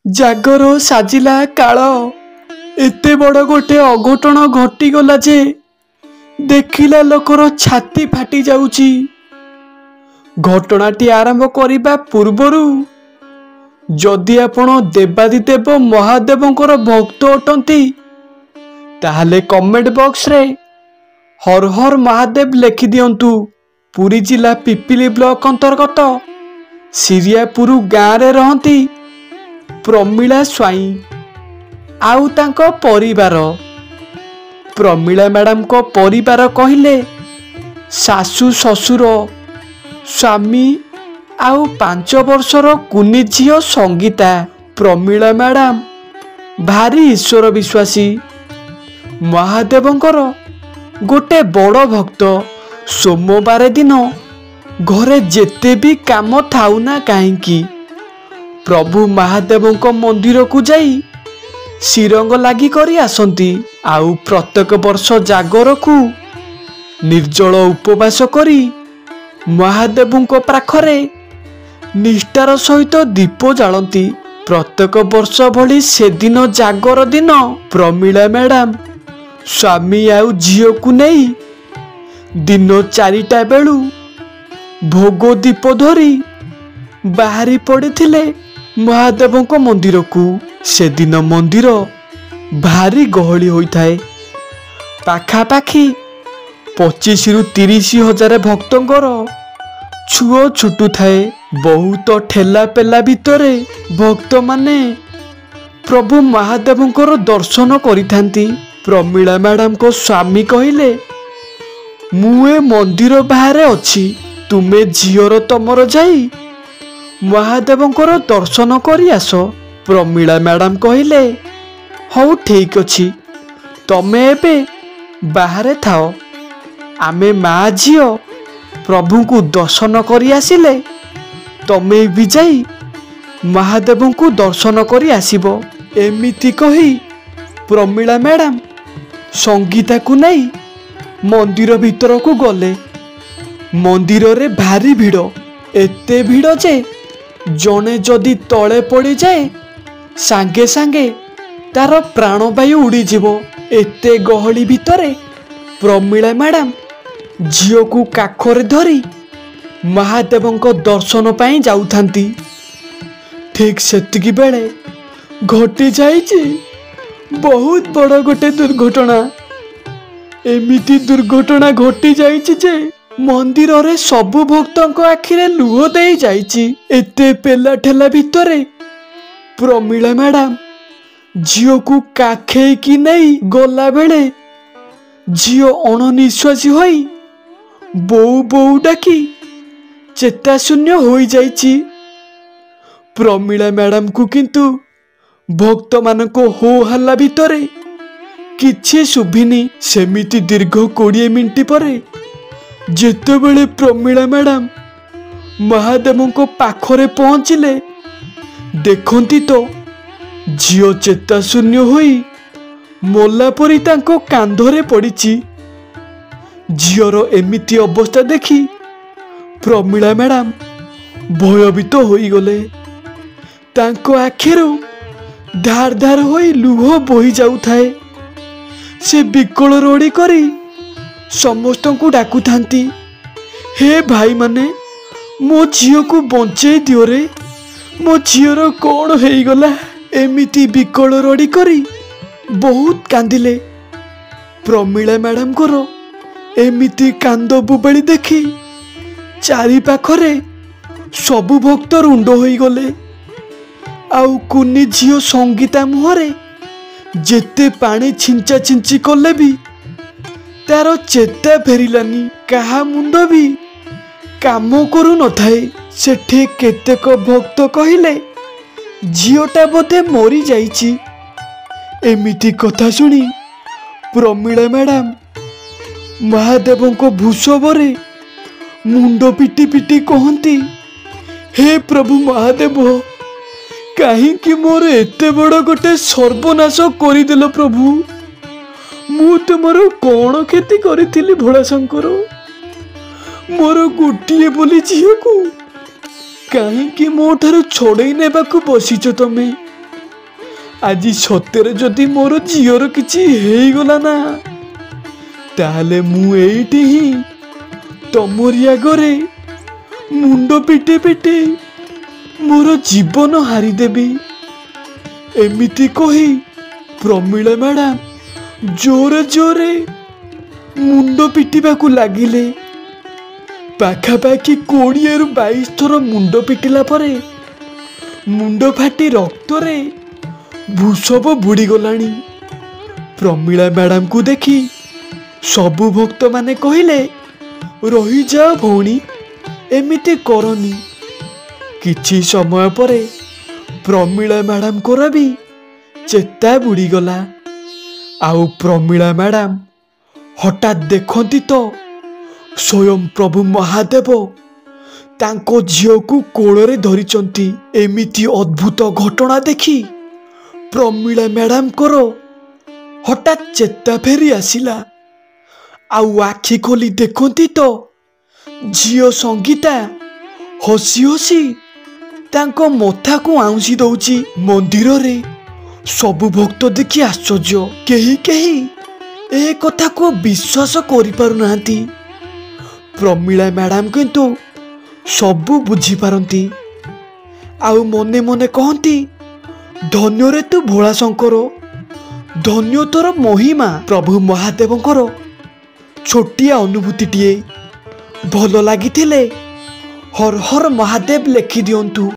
ଜାଗର ସାଜିଲା କାଳ। ଏତେ ବଡ଼ ଗୋଟେ ଅଘଟଣ ଘଟିଗଲା ଯେ ଦେଖିଲା ଲୋକର ଛାତି ଫାଟି ଯାଉଛି। ଘଟଣାଟି ଆରମ୍ଭ କରିବା ପୂର୍ବରୁ ଯଦି ଆପଣ ଦେବାଦିଦେବ ମହାଦେବଙ୍କର ଭକ୍ତ ଅଟନ୍ତି, ତାହେଲେ କମେଣ୍ଟ ବକ୍ସରେ ହର ହର ମହାଦେବ ଲେଖିଦିଅନ୍ତୁ। ପୁରୀ ଜିଲ୍ଲା ପିପିଲି ବ୍ଲକ ଅନ୍ତର୍ଗତ ସିରିଆପୁର ଗାଁରେ ରହନ୍ତି ପ୍ରମିଳା ସ୍ୱାଇଁ ଆଉ ତାଙ୍କ ପରିବାର। ପ୍ରମିଳା ମ୍ୟାଡ଼ାମଙ୍କ ପରିବାର କହିଲେ ଶାଶୁ, ଶ୍ୱଶୁର, ସ୍ୱାମୀ ଆଉ 5 ବର୍ଷର କୁନି ଝିଅ ସଙ୍ଗୀତା। ପ୍ରମିଳା ମ୍ୟାଡ଼ାମ ଭାରି ଈଶ୍ୱର ବିଶ୍ୱାସୀ, ମହାଦେବଙ୍କର ଗୋଟେ ବଡ଼ ଭକ୍ତ। ସୋମବାର ଦିନ ଘରେ ଯେତେ ବି କାମ ଥାଉ ନା କାହିଁକି, ପ୍ରଭୁ ମହାଦେବଙ୍କ ମନ୍ଦିରକୁ ଯାଇ ଶିରଙ୍ଗ ଲାଗି କରି ଆସନ୍ତି। ଆଉ ପ୍ରତ୍ୟେକ ବର୍ଷ ଜାଗରକୁ ନିର୍ଜଳ ଉପବାସ କରି ମହାଦେବଙ୍କ ପାଖରେ ନିଷ୍ଠାର ସହିତ ଦୀପ ଜାଳନ୍ତି। ପ୍ରତ୍ୟେକ ବର୍ଷ ଭଳି ସେଦିନ ଜାଗର ଦିନ ପ୍ରମିଳା ମ୍ୟାଡ଼ାମ ସ୍ୱାମୀ ଆଉ ଝିଅକୁ ନେଇ ଦିନ 4ଟା ବେଳୁ ଭୋଗ ଦୀପ ଧରି ବାହାରି ପଡ଼ିଥିଲେ ମହାଦେବଙ୍କ ମନ୍ଦିରକୁ। ସେଦିନ ମନ୍ଦିର ଭାରି ଗହଳି ହୋଇଥାଏ। ପାଖାପାଖି 25ରୁ 30 ହଜାର ଭକ୍ତଙ୍କର ଛୁଅ ଛୁଟୁଥାଏ। ବହୁତ ଠେଲା ପେଲା ଭିତରେ ଭକ୍ତମାନେ ପ୍ରଭୁ ମହାଦେବଙ୍କର ଦର୍ଶନ କରିଥାନ୍ତି। ପ୍ରମିଳା ମ୍ୟାଡ଼ାମଙ୍କ ସ୍ୱାମୀ କହିଲେ, ମୁଁ ଏ ମନ୍ଦିର ବାହାରେ ଅଛି, ତୁମେ ଝିଅର ତମର ଯାଇ ମହାଦେବଙ୍କର ଦର୍ଶନ କରି ଆସ। ପ୍ରମିଳା ମ୍ୟାଡ଼ାମ କହିଲେ, ହଉ ଠିକ୍ ଅଛି, ତମେ ଏବେ ବାହାରେ ଥାଅ, ଆମେ ମା ଝିଅ ପ୍ରଭୁଙ୍କୁ ଦର୍ଶନ କରି ଆସିଲେ ତମେ ବି ଯାଇ ମହାଦେବଙ୍କୁ ଦର୍ଶନ କରି ଆସିବ। ଏମିତି କହି ପ୍ରମିଳା ମ୍ୟାଡ଼ାମ ସଙ୍ଗୀତାକୁ ନେଇ ମନ୍ଦିର ଭିତରକୁ ଗଲେ। ମନ୍ଦିରରେ ଭାରି ଭିଡ଼, ଏତେ ଭିଡ଼ ଯେ ଜଣେ ଯଦି ତଳେ ପଡ଼ିଯାଏ ସାଙ୍ଗେ ସାଙ୍ଗେ ତାର ପ୍ରାଣବାୟୁ ଉଡ଼ିଯିବ। ଏତେ ଗହଳି ଭିତରେ ପ୍ରମିଳା ମ୍ୟାଡ଼ାମ ଝିଅକୁ କାଖରେ ଧରି ମହାଦେବଙ୍କ ଦର୍ଶନ ପାଇଁ ଯାଉଥାନ୍ତି। ଠିକ୍ ସେତିକି ବେଳେ ଘଟି ଯାଇଛି ବହୁତ ବଡ଼ ଗୋଟେ ଦୁର୍ଘଟଣା। ଏମିତି ଦୁର୍ଘଟଣା ଘଟି ଯାଇଛି ଯେ ମନ୍ଦିରରେ ସବୁ ଭକ୍ତଙ୍କ ଆଖିରେ ଲୁହ ଦେଇ ଯାଇଛି। ଏତେ ପେଲା ଠେଲା ଭିତରେ ପ୍ରମିଳା ମ୍ୟାଡ଼ାମ ଝିଅକୁ କାଖେଇକି ନେଇ ଗଲାବେଳେ ଝିଅ ଅଣନିଶ୍ୱାସୀ ହୋଇ ବୋଉ ବୋଉ ଡାକି ଚେତାଶୂନ୍ୟ ହୋଇଯାଇଛି। ପ୍ରମିଳା ମ୍ୟାଡ଼ାମକୁ କିନ୍ତୁ ଭକ୍ତମାନଙ୍କ ହୋ ହାଲ୍ଲା ଭିତରେ କିଛି ଶୁଭିନି। ସେମିତି ଦୀର୍ଘ 20 ମିନିଟ୍ ପରେ ଯେତେବେଳେ ପ୍ରମିଳା ମ୍ୟାଡ଼ାମ ମହାଦେବଙ୍କ ପାଖରେ ପହଞ୍ଚିଲେ, ଦେଖନ୍ତି ତ ଝିଅ ଚେତାଶୂନ୍ୟ ହୋଇ ମଲା ପରି ତାଙ୍କ କାନ୍ଧରେ ପଡ଼ିଛି। ଝିଅର ଏମିତି ଅବସ୍ଥା ଦେଖି ପ୍ରମିଳା ମ୍ୟାଡ଼ାମ ଭୟଭୀତ ହୋଇଗଲେ। ତାଙ୍କ ଆଖିରୁ ଧାର ଧାର ହୋଇ ଲୁହ ବୋହି ଯାଉଥାଏ। ସେ ବିକଳ ରଡ଼ି କରି ସମସ୍ତଙ୍କୁ ଡାକୁଥାନ୍ତି, ହେ ଭାଇମାନେ, ମୋ ଝିଅକୁ ବଞ୍ଚେଇ ଦିଅରେ, ମୋ ଝିଅର କ'ଣ ହେଇଗଲା? ଏମିତି ବିକଳ ରଡ଼ି କରି ବହୁତ କାନ୍ଦିଲେ। ପ୍ରମିଳା ମ୍ୟାଡ଼ାମଙ୍କର ଏମିତି କାନ୍ଦ ବୋବାଳି ଦେଖି ଚାରିପାଖରେ ସବୁ ଭକ୍ତ ରୁଣ୍ଡ ହୋଇଗଲେ। ଆଉ କୁନି ଝିଅ ସଙ୍ଗୀତା ମୁହଁରେ ଯେତେ ପାଣି ଛିଞ୍ଚା ଛିଞ୍ଚି କଲେ ବି ତାର ଚେତା ଫେରିଲାନି। କାହା ମୁଣ୍ଡ ବି କାମ କରୁନଥାଏ। ସେଠି କେତେକ ଭକ୍ତ କହିଲେ, ଝିଅଟା ବୋଧେ ମରିଯାଇଛି। ଏମିତି କଥା ଶୁଣି ପ୍ରମିଳା ମ୍ୟାଡ଼ାମ ମହାଦେବଙ୍କ ଭୂଷବରେ ମୁଣ୍ଡ ପିଟି ପିଟି କହନ୍ତି, ହେ ପ୍ରଭୁ ମହାଦେବ, କାହିଁକି ମୋର ଏତେ ବଡ଼ ଗୋଟେ ସର୍ବନାଶ କରିଦେଲ ପ୍ରଭୁ? ମୁଁ ତୁମର କ'ଣ କ୍ଷତି କରିଥିଲି ଭୋଳାଶଙ୍କର? ମୋର ଗୋଟିଏ ବୋଲି ଝିଅକୁ କାହିଁକି ମୋ ଠାରୁ ଛଡ଼େଇ ନେବାକୁ ବସିଛ ତମେ? ଆଜି ସତରେ ଯଦି ମୋର ଝିଅର କିଛି ହେଇଗଲା ନା, ତାହେଲେ ମୁଁ ଏଇଠି ହିଁ ତମରି ଆଗରେ ମୁଣ୍ଡ ପିଟି ପିଟି ମୋର ଜୀବନ ହାରିଦେବି। ଏମିତି କହି ପ୍ରମିଳା ମ୍ୟାଡ଼ାମ ଜୋରେ ଜୋରେ ମୁଣ୍ଡ ପିଟିବାକୁ ଲାଗିଲେ। ପାଖାପାଖି 20ରୁ 22 ଥର ମୁଣ୍ଡ ପିଟିଲା ପରେ ମୁଣ୍ଡ ଫାଟି ରକ୍ତରେ ଭୂଷବ ବୁଡ଼ିଗଲାଣି। ପ୍ରମିଳା ମ୍ୟାଡ଼ାମକୁ ଦେଖି ସବୁ ଭକ୍ତମାନେ କହିଲେ, ରହିଯାଅ ଭଉଣୀ, ଏମିତି କରନି। କିଛି ସମୟ ପରେ ପ୍ରମିଳା ମ୍ୟାଡ଼ାମଙ୍କର ବି ଚେତା ବୁଡ଼ିଗଲା। ଆଉ ପ୍ରମିଳା ମ୍ୟାଡ଼ାମ ହଠାତ୍ ଦେଖନ୍ତି ତ ସ୍ୱୟଂ ପ୍ରଭୁ ମହାଦେବ ତାଙ୍କ ଝିଅକୁ କୋଳରେ ଧରିଛନ୍ତି। ଏମିତି ଅଦ୍ଭୁତ ଘଟଣା ଦେଖି ପ୍ରମିଳା ମ୍ୟାଡ଼ାମଙ୍କର ହଠାତ୍ ଚେତା ଫେରି ଆସିଲା। ଆଉ ଆଖି ଖୋଲି ଦେଖନ୍ତି ତ ଝିଅ ସଙ୍ଗୀତା ହସି ହସି ତାଙ୍କ ମଥାକୁ ଆଉଁସି ଦଉଛି। ମନ୍ଦିରରେ ସବୁ ଭକ୍ତ ଦେଖି ଆଶ୍ଚର୍ଯ୍ୟ। କେହି କେହି ଏ କଥାକୁ ବିଶ୍ୱାସ କରିପାରୁନାହାନ୍ତି। ପ୍ରମିଳା ମ୍ୟାଡ଼ାମ କିନ୍ତୁ ସବୁ ବୁଝିପାରନ୍ତି ଆଉ ମନେ ମନେ କହନ୍ତି, ଧନ୍ୟରେ ତୁ ଭୋଳାଶଙ୍କର, ଧନ୍ୟ ତୋର ମହିମା। ପ୍ରଭୁ ମହାଦେବଙ୍କର ଛୋଟିଆ ଅନୁଭୂତିଟିଏ ଭଲ ଲାଗିଥିଲେ ହର ହର ମହାଦେବ ଲେଖିଦିଅନ୍ତୁ।